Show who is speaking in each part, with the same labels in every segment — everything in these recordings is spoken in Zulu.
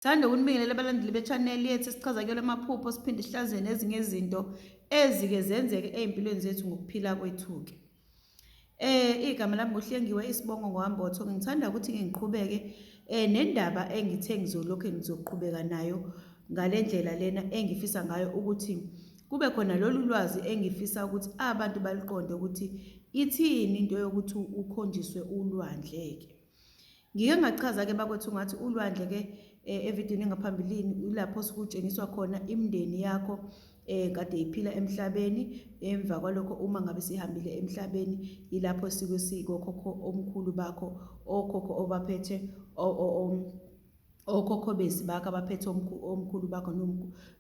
Speaker 1: Thanda ukunibingelela abalandeli be-channel yethu esichaza kuyona amaphupho siphinde sihlaziye nezinye izinto ezike zenzeke ey'mpilweni zethu ngokuphila kwethu-ke. Igama lami nguHlengiwe isibongo ngoHambotho. Ngithanda ukuthi ngiqhubeke nendaba engithe ngizolokhu ngizoqhubeka nayo ngale ndlela lena engifisa ngayo ukuthi kube khona lolu lwazi engifisa ukuthi abantu baluqonde ukuthi ithini into yokuthi ukhonjiswe ulwandle-ke. Ngike ngachaza-ke bakwethu ngathi ulwandle-ke evidiyweni engaphambilini ilapho sukutshengiswa khona imindeni yakho kade iphila emhlabeni emva kwalokho uma ngabe sihambile emhlabeni ilapho sike sikokhokho omkhulu bakho okhokho obaphethe okhokho bezi bakho abaphethe omkhulu bakho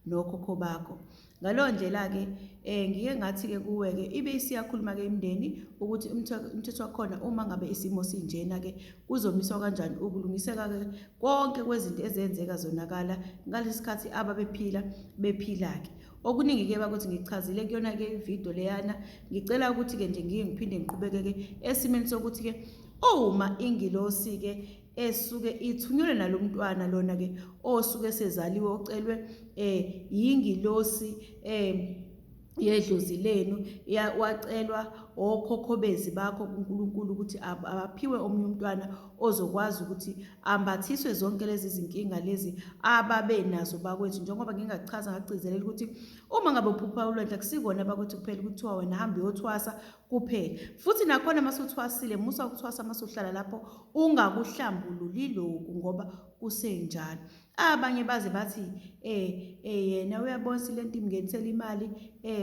Speaker 1: nokhokho bakho ngaleyo ndlela-ke um ngike ngathi-ke kuwe-ke ibe isiyakhuluma-ke imindeni ukuthi umthetho wakhona uma ngabe isimo sinjena-ke kuzomiswa kanjani ukulungiseka-ke konke kwezinto ezenzeka zonakala ngalesi sikhathi ababephila bephila-ke okuningi-ke bakuthi ngichazile kuyona-ke ividiyo leyana ngicela ukuthi-ke nje ngike ngiphinde ngiqhubeke-ke esimeni sokuthi-ke uma ingilosi-ke esuke ithunyelwe nalomntwana lona ke osuke sezaliwe ocelwe yingilosi yedlozi lenu wacelwa okhokhobezi bakho kuNkulunkulu ukuthi abaphiwe omunye umntwana ozokwazi ukuthi ambathiswe zonke lezi zinkinga lezi ababe nazo bakwethu njengoba ngingachaza ngagcizelela ukuthi uma ngabe uphupha ulwandle akusikona bakwethu kuphela kuthiwa wena hamba uyothwasa kuphela futhi nakhona uma suthwasile musa ukuthwasa uma suhlala lapho ungakuhlambululi lokhu ngoba kusenjalo abanye baze bathi yena uyabona ukuthi lento imngenisela imali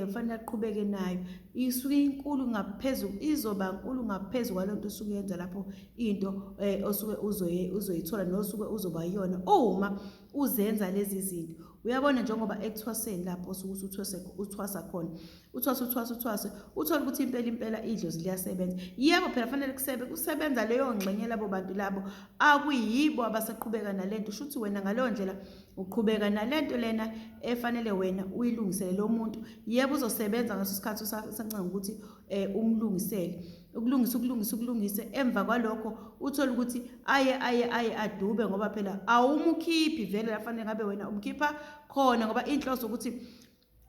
Speaker 1: kufanele aqhubeke nayo isuke inkulu ngaphezulu izoba nkulu ngaphezu kwalonto osuke yenza lapho into osuke uzoyithola nosuke uzoba yiyona uma uzenza lezi zinto uyabona njengoba ekuthwaseni lapho osuke usuthwase uthwasa khona uthwase uthwase uthwase uthole ukuthi impela impela idlozi liyasebenza yebo phela fanele kusebe kusebenza leyo ngxenye labo bantu labo akuyibo abasaqhubeka nalento shuthi wena ngaleyo ndlela uqhubeka nalento lena efanele wena uyilungisele lo muntu yebo uzosebenza ngaso sikhathi usancenga ukuthi umlungisele ukulungisa ukulungisa ukulungise emva kwalokho uthole ukuthi aye aye aye adube ngoba phela awumukhiphi vele lafanele ngabe wena umkhipha khona ngoba inhloso ukuthi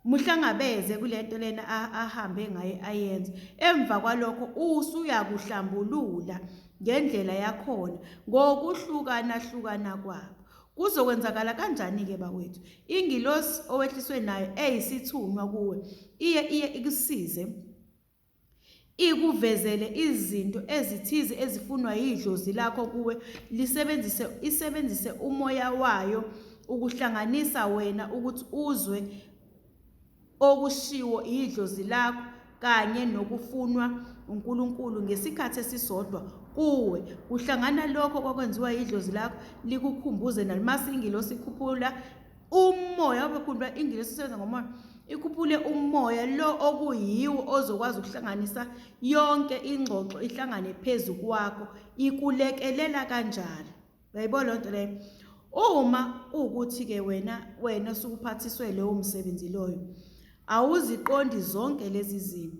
Speaker 1: muhlangabeze kulento lena ahambe ngaye ayenze emva kwalokho usuyakuhlambulula ngendlela yakhona ngokuhlukana hlukana kwabo kuzokwenzakala kanjani-ke bakwethu ingilosi owehliswe nayo eyisithunywa kuwe iye iye ikusize ikuvezele izinto ezithize ezifunwa yidlozi lakho kuwe lisebenzise isebenzise umoya wayo ukuhlanganisa wena ukuthi uzwe okushiwo idlozi lakho kanye nokufunwa uNkulunkulu ngesikhathi esisodwa kuwe kuhlangana lokho kwakwenziwa idlozi lakho likukhumbuze nalimase ingilosi ikhuphula umoya wabekhuluma ingilosi isebenza ngomoya ikhuphule umoya lo okuyiwo ozokwazi ukuhlanganisa yonke ingxoxo ihlangane phezu kwakho ikulekelela kanjalo uyayibona loo nto leyo uma kuwukuthi-ke wena wena osukuphathiswe lowo msebenzi loyo awuziqondi zonke lezi zimo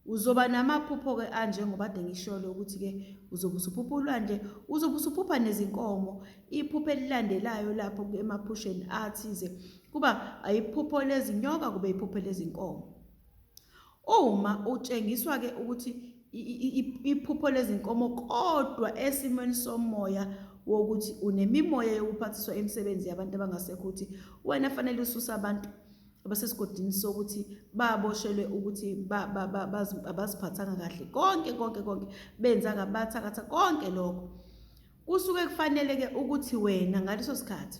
Speaker 1: Uzoba namaphupho-ke anjengoba kade ngisholo ukuthi-ke uzobe usuphupha ulwandle, uzobe usuphupha nezinkomo. Iphupho elilandelayo lapho emaphusheni athize kuba ayiphupho lezinyoka kube iphupho lezinkomo. Uma utshengiswa-ke ukuthi iphupho lezinkomo kodwa esimweni somoya wokuthi unemimoya yokuphathiswa imisebenzi yabantu abangasekho ukuthi wena fanele ususe abantu abasesigodini sokuthi baboshelwe ukuthi abaziphathanga kahle konke konke konke benza ngabathakatha konke lokho kusuke kufanele ke ukuthi wena ngaleso sikhathi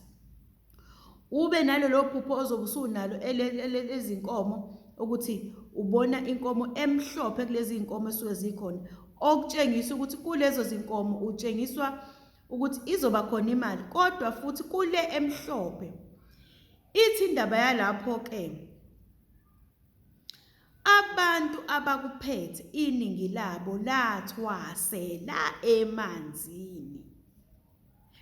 Speaker 1: ube nalelo phupho ozobe usunalo elezinkomo ukuthi ubona inkomo emhlophe kulezi zinkomo esuke zikhona okutshengisa ukuthi kulezo zinkomo utshengiswa ukuthi izoba khona imali kodwa futhi kule emhlophe Ithi indaba yalapho ke abantu abakuphethe iningi labo lathwasela emanzini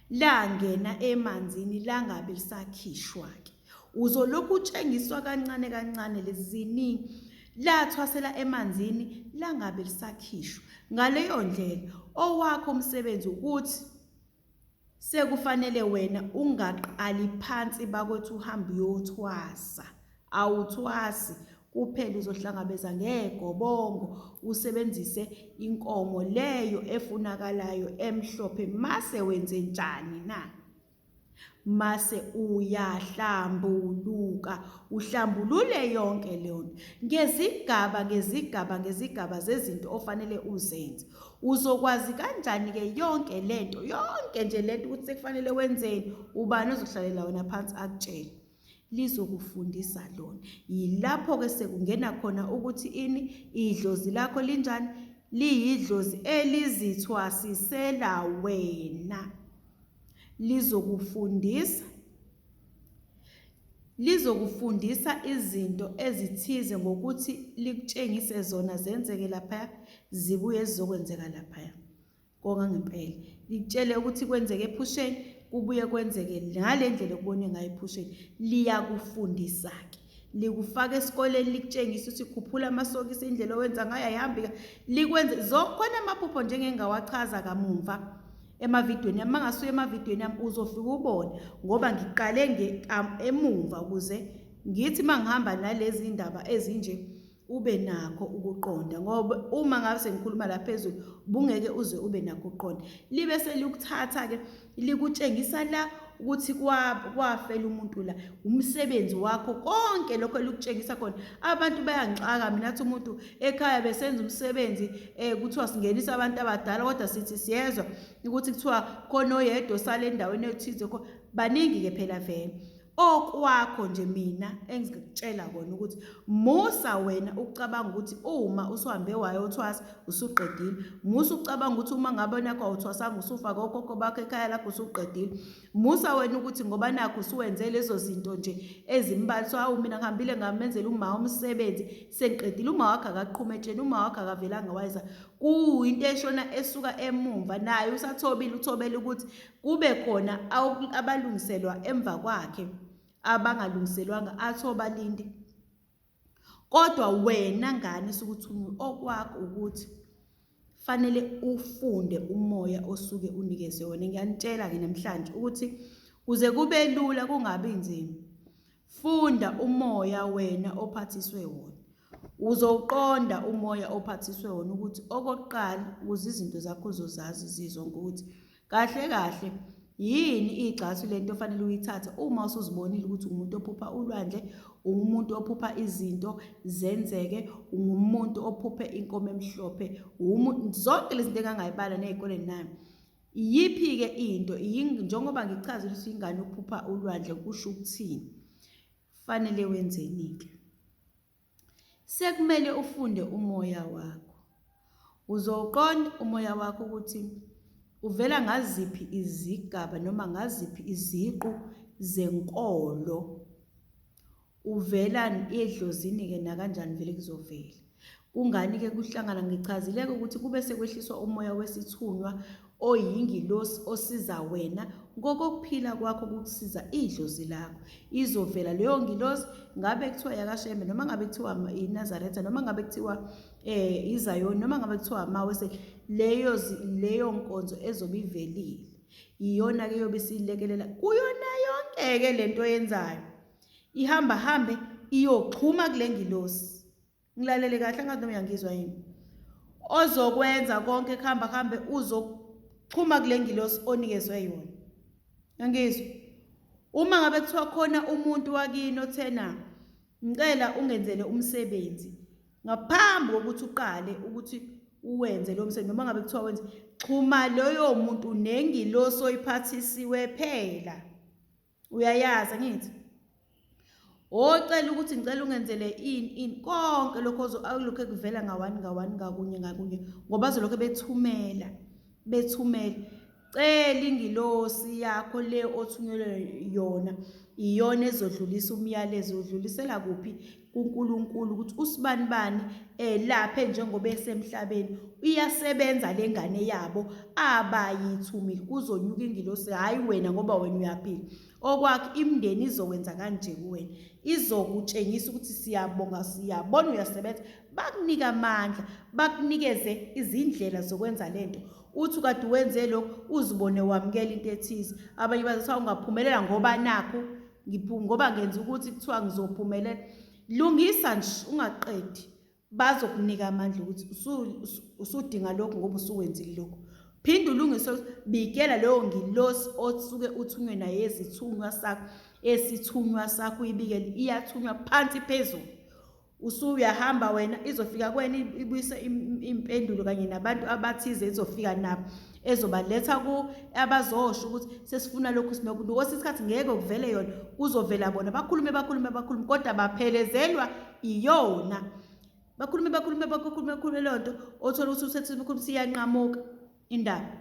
Speaker 1: langena emanzini langabe lisakhishwa ke uzolokhu utshengiswa kancane kancane lezi ziningi lathwasela emanzini langabe lisakhishwa ngaleyo ndlela owakho umsebenzi ukuthi Sekufanele wena ungaqali phansi bakwethu uhambe uyothwasa. Awuthwasi kuphela uzohlangabeza ngegobongo usebenzise inkomo leyo efunakalayo emhlophe mase wenze njani na? Mase uyahlambuluka uhlambulule yonke leyo nto ngezigaba ngezigaba ngezigaba zezinto ofanele uzenze uzokwazi kanjani-ke yonke lento yonke nje lento ukuthi sekufanele wenzeni ubani ozohlalela wena phansi akutshele lizokufundisa lona yilapho-ke sekungena khona ukuthi ini idlozi lakho linjani liyidlozi elizithwasisela wena lizokufundisa lizokufundisa izinto ezithize ngokuthi likutshengise zona zenzeke laphaya zibuye zizokwenzeka laphaya konga ngempela likutshele ukuthi kwenzeke ephusheni kubuye kwenzeke ngale ndlela okubone ngayo ephusheni liyakufundisa-ke likufaka esikoleni likutshengisa ukuthi khuphula amasokisi indlela owenza ngayo ayihambi likwenze zokhona amaphupho njengengawachaza kamumva emavidweni ami mangasuye emavidweni ami uzofika ubone ngoba ngiqale emumva ukuze ngithi mangihamba nalezi ndaba ezinje ube nakho ukuqonda ngoba uma ngabe sengikhuluma la phezulu bungeke uze ube nakho ukuqonda libe selikuthatha ke likutshengisa la ukuthi kwafela umuntu la umsebenzi wakho konke lokho elikutshengisa khona abantu bayangixaka mina athi umuntu ekhaya besenza umsebenzi eh kuthiwa singenisa abantu abadala kodwa sithi siyezwa ukuthi kuthiwa khona oyedwa osale endaweni ethize baningi ke phela vele okwakho nje mina engikutshela kona ukuthi musa wena ukucabanga ukuthi uma usuhambe wayothwasa usuqedile musa ukucabanga ukuthi uma ngabe nakho awuthwasanga usufake okhokho bakho ekhaya lakho usuqedile musa wena ukuthi ngoba nakho usuwenze lezo zinto nje ezimbalwa so awu mina ngihambile ngamenzela uma umsebenzi sengiqedile uma wakho akaqhuma etsheni uma wakho akavelanga wayeza kuyinto eshona esuka emumva naye usathobile uthobela ukuthi kube khona abalungiselwa emva kwakhe abangalungiselwanga athobalinde Kodwa wena ngane sukuthunywa okwakho ukuthi fanele ufunde umoya osuke unikezwe wona. Ngiyanitshela-ke namhlanje ukuthi kuze kube lula kungabi nzima, funda umoya wena ophathiswe wona. Uzowuqonda umoya ophathiswe wona ukuthi okokuqala ukuze izinto zakho uzozazi zizonke ukuthi Kahle kahle yini igxathu lento ofanele uyithathe uma usuzibonile ukuthi umuntu ophupha ulwandle, ungumuntu ophupha izinto zenzeke, ungumuntu ophuphe inkomo emhlophe, zonke lezi zinto engangayibala ney'koleni nami. Iyiphi-ke into njengoba ngichazile ukuthi ingane uphupha ulwandle kusho ukuthini? Fanele wenzeni-ke? Sekumele ufunde umoya wakho. Uzowuqonda umoya wakho ukuthi uvela ngaziphi izigaba noma ngaziphi iziqu zenkolo. Uvela edlozini-ke nakanjani vele kuzovela. Kungani-ke kuhlangana ngichazile-ke ukuthi kube sekwehliswa umoya wesithunywa oyingilosi osiza wena ngokokuphila kwakho kukusiza idlozi lakho izovela leyo ngilosi ngabe kuthiwa yakashembe noma ngabe kuthiwa inazaretha noma ngabe kuthiwa eh izayoni noma ngabe kuthiwa amawese leyo leyo nkonzo ezobe ivelile iyona ke yobe isilekelela kuyona yonke ke lento oyenzayo ihamba hambe iyoxhuma kule ngilosi Ngilalele kahle angazi noma uyangizwa yini. Ozokwenza konke kuhamba kuhambe uzoxhuma kule ngilosi onikezwe yona. Angizwa. Uma ngabe kuthiwa khona umuntu wakini othena ngicela ungenzele umsebenzi ngaphambi kokuthi uqale ukuthi uwenze lo msebenzi noma ngabe kuthiwa wenze xhuma loyo muntu nengilosi oyiphathisiwe phela. Uyayazi angithi? Ocela ukuthi ngicela ungenzele ini ini konke lokho okulokhu kuvela ngawani ngawani ngakunye ngakunye ngoba bazolokhu bethumela bethumela cela ingilosi yakho le othunyelwe yona iyona ezodlulisa umyalezo udlulisela kuphi kuNkulunkulu ukuthi usibanibani elaphe njengoba esemhlabeni iyasebenza lengane yabo abayithumile kuzonyuka ingilosi hayi wena ngoba wena uyaphila okwakho imndeni izokwenza kanje kuwena izokutshengisa ukuthi siyabonga siyabona uyasebenza bakunika amandla bakunikeze izindlela zokwenza lento Uthi kade wenze lokhu uzibone wamukela into ethize. Abanye bathi ungaphumelela ngoba nakhu ngoba ngenza ukuthi kuthiwa ngizophumelela. Lungisa nje ungaqedi. Bazokunika amandla ukuthi usudinga lokhu ngoba usuwenzile lokhu. Phinde ulungise bikela leyo ngilosi osuke uthunywe naye ezithunywa sakho esithunywa sakho uyibikele iyathunywa phansi phezulu. Usuyahamba wena izofika kuwena ibuyise impendulo kanye nabantu abathize izofika nabo ezobaletha ku abazosho ukuthi sesifuna lokhu sinokhu kwesinye isikhathi ngeke kuvele yona kuzovela bona bakhulume bakhulume bakhulume kodwa baphelezelwa iyona bakhulume bakhulume bakhulume bakhulume leyo nto othola ukuthi usethi bakhulume siyanqamuka indaba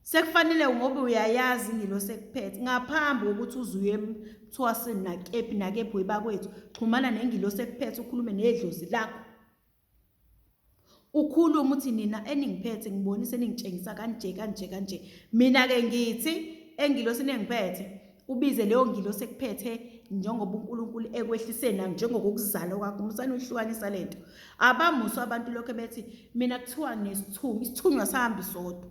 Speaker 1: sekufanele ngoba uyayazi ingilosi ekuphethe ngaphambi kokuthi uze uye emthwaseni nakephi nakephi webakwethu xhumana nengilosi ekuphethe ukhulume nedlozi lakho ukhulume uthi nina eningiphethe ngibonise ningitshengisa kanje kanje kanje mina-ke ngithi engilosini engiphethe ubize leyo ngilosi ekuphethe njengoba uNkulunkulu ekwehlise na njengokukuzala kwakho musani uyihlukanisa lento abamuso abantu lokho bethi mina kuthiwa nesithunywa isithunywa sihambi sodwa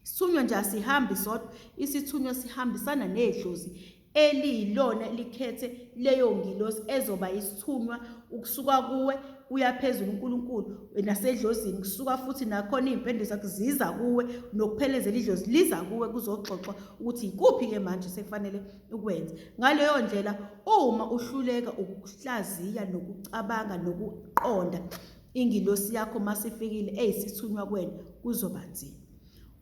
Speaker 1: isithunywa nje asihambi sodwa isithunywa sihambisana nedlozi eliyilona likhethe leyo ngilosi ezoba isithunywa ukusuka kuwe kuya phezulu uNkulunkulu nasedlozini kusuka futhi nakhona iy'mpendulo zakho ziza kuwe nokuphelezela idlozi liza kuwe kuzoxoxwa ukuthi yikuphi-ke manje sekufanele ukwenze ngaleyo ndlela uma uhluleka ukuhlaziya nokucabanga nokuqonda ingilosi yakho masifikile eyisithunywa kuwena kuzoba nzima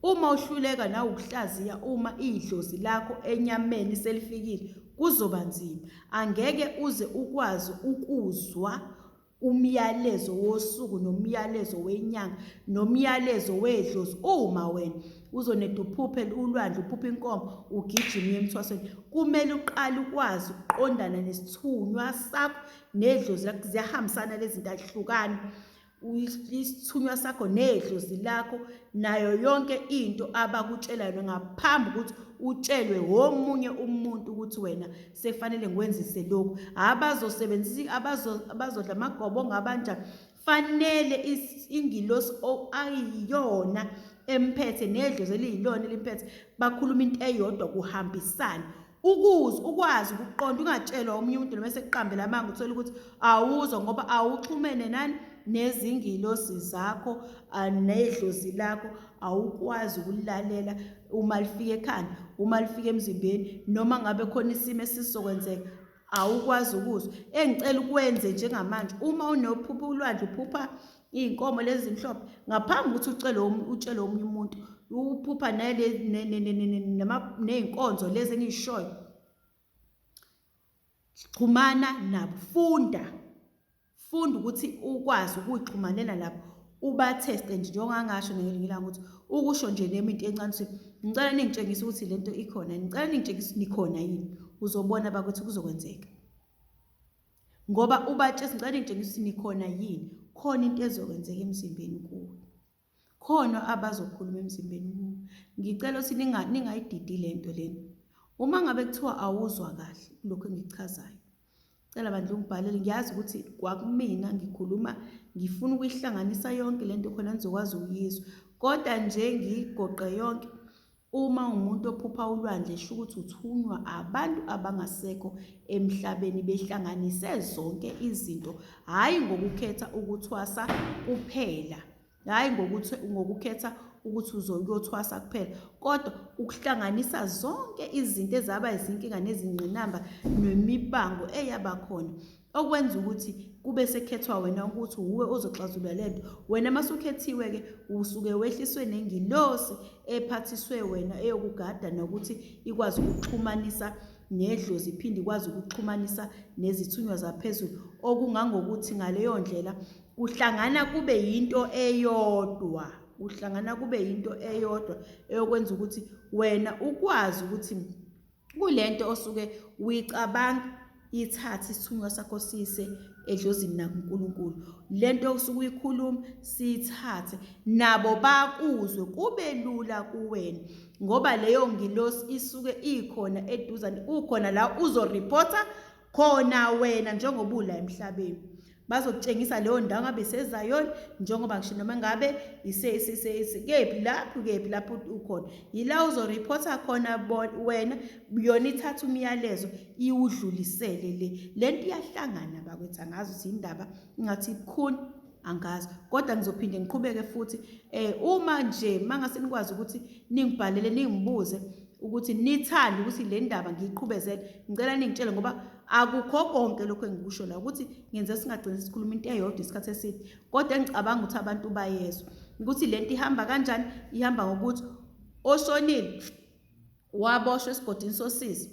Speaker 1: Uma uhluleka nawe ukuhlaziya uma idlozi lakho enyameni selifikile kuzoba nzima. Angeke uze ukwazi ukuzwa umyalezo wosuku nomyalezo wenyanga nomyalezo wedlozi uma wena uzoneda uphuphe ulwandle uphuphe inkomo ugijime uye emthwasweni kumele uqale ukwazi ukuqondana nesithunywa sakho nedlozi lakho ziyahambisana lezi zinto ahlukani isithunywa sakho nedlozi lakho nayo yonke into abakutshela yona ngaphambi ukuthi utshelwe womunye umuntu ukuthi wena sekufanele ngiwenzise lokhu abazosebenzisa abazodla amagobo ngabanjani fanele ingilosi ayiyona emphethe nedlozi eliyilona elimphethe bakhuluma into eyodwa kuhambisana ukuze ukwazi ukuqonda ungatshelwa omunye umuntu noma esekuqambela amanga uthole ukuthi awuzwa ngoba awuxhumene nani nezingilosi zakho nedlozi lakho awukwazi ukulalela uma lifika ekhanda uma lifika emzimbeni noma ngabe khona isimo esizokwenzeka awukwazi ukuzwa engicela ukwenze njengamanje uma unophupha ulwandle uphupha iy'nkomo lezi zimhlophe ngaphambi ukuthi ucele utshele omunye umuntu uphupha ney'nkonzo lezi engiyishoyo xhumana nabo funda funda ukuthi ukwazi ukuyixhumanela nabo ubatheste nje njengoba ngasho ngelinye ilanga ukuthi ukusho nje nemi into encane ukuthi ngicela ningitshengise ukuthi lento ikhona ngicela ningitshengise nikhona yini uzobona bakuthi kuzokwenzeka ngoba ubatshese ngicela ningitshengise ukuthi nikhona yini khona into ezokwenzeka emzimbeni kuwe khona abazokhuluma emzimbeni kuwe ngicela ukuthi ningayididi le nto lena uma ngabe kuthiwa awuzwa kahle kulokhu engikuchazayo cela bandla ungibhalele ngiyazi ukuthi kwakumina ngikhuluma ngifuna ukuyihlanganisa yonke le nto khona nizokwazi ukuyizwa kodwa nje ngiyigoqe yonke Uma umuntu ophupha ulwandle sho ukuthi uthunywa abantu abangasekho emhlabeni behlanganise zonke izinto, hhayi ngokukhetha ukuthwasa kuphela, hhayi ngokuthi ngokukhetha ukuthi uzokuyothwasa kuphela, kodwa ukuhlanganisa zonke izinto ezaba izinkinga nezingqinamba nemibango eyaba khona. Okwenza ukuthi kube sekhethwa wena ukuthi wuwe ozoxazulula le nto. Wena uma usukhethiwe-ke usuke wehliswe nengilosi ephathiswe wena eyokugada nokuthi ikwazi ukuxhumanisa nedlozi iphinde ikwazi ukuxhumanisa nezithunywa zaphezulu okungangokuthi ngaleyo ndlela kuhlangana kube yinto eyodwa kuhlangana kube yinto eyodwa eyokwenza ukuthi wena ukwazi ukuthi kulento osuke uyicabanga ithathe isithunywa sakho sise edlozini nakuNkulunkulu lento osuke uyikhuluma siyithathe nabo bakuzwe kube lula kuwena ngoba leyo ngilosi isuke ikhona eduzane ukhona la uzoreporta khona wena njengoba ula emhlabeni. Bazokutshengisa leyo ndawo ngabe isezayoni njengoba ngisho noma ngabe kephi lapho kephi lapho ukhona yila uzorephotha khona wena yona ithatha umyalezo iwudlulisele le le nto iyahlangana bakwethu angazi ukuthi indaba ingathi ibukhuni angazi kodwa ngizophinde ngiqhubeke futhi eh uma nje mangase nikwazi ukuthi ningibhalele ningibuze ukuthi nithande ukuthi le ndaba ngiyiqhubezele ngicela ningitshele ngoba akukho konke lokho engikusho la ukuthi ngenze singagcini sikhuluma into eyodwa isikhathi eside kodwa engicabanga ukuthi abantu bayezwa ukuthi le nto ihamba kanjani ihamba ngokuthi oshonile waboshwa esigodini sosizi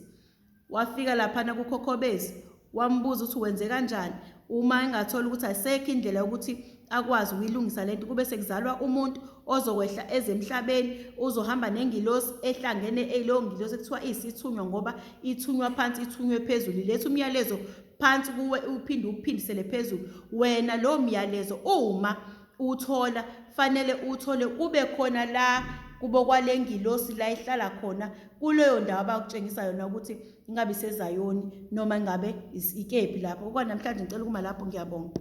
Speaker 1: Wafika laphana kuKhokhobezi wambuza ukuthi wenze kanjani uma engathola ukuthi ayisekho indlela yokuthi akwazi ukuyilungisa lento kube sekuzalwa umuntu ozokwehla ezemhlabeni uzohamba nengilosi ehlangene leyo ngilosi ekuthiwa iyisithunywa ngoba ithunywa phansi ithunywe phezulu iletha umyalezo phansi kuwe uphinde uphindisele phezulu wena lowo myalezo uma uthola fanele uthole kube khona la kubo kwale ngilosi la ihlala khona kuleyo ndawo abakutshengisa yona ukuthi ingabe isezayoni noma ingabe ikephi lapho okwanamhlanje ngicela ukuma lapho ngiyabonga.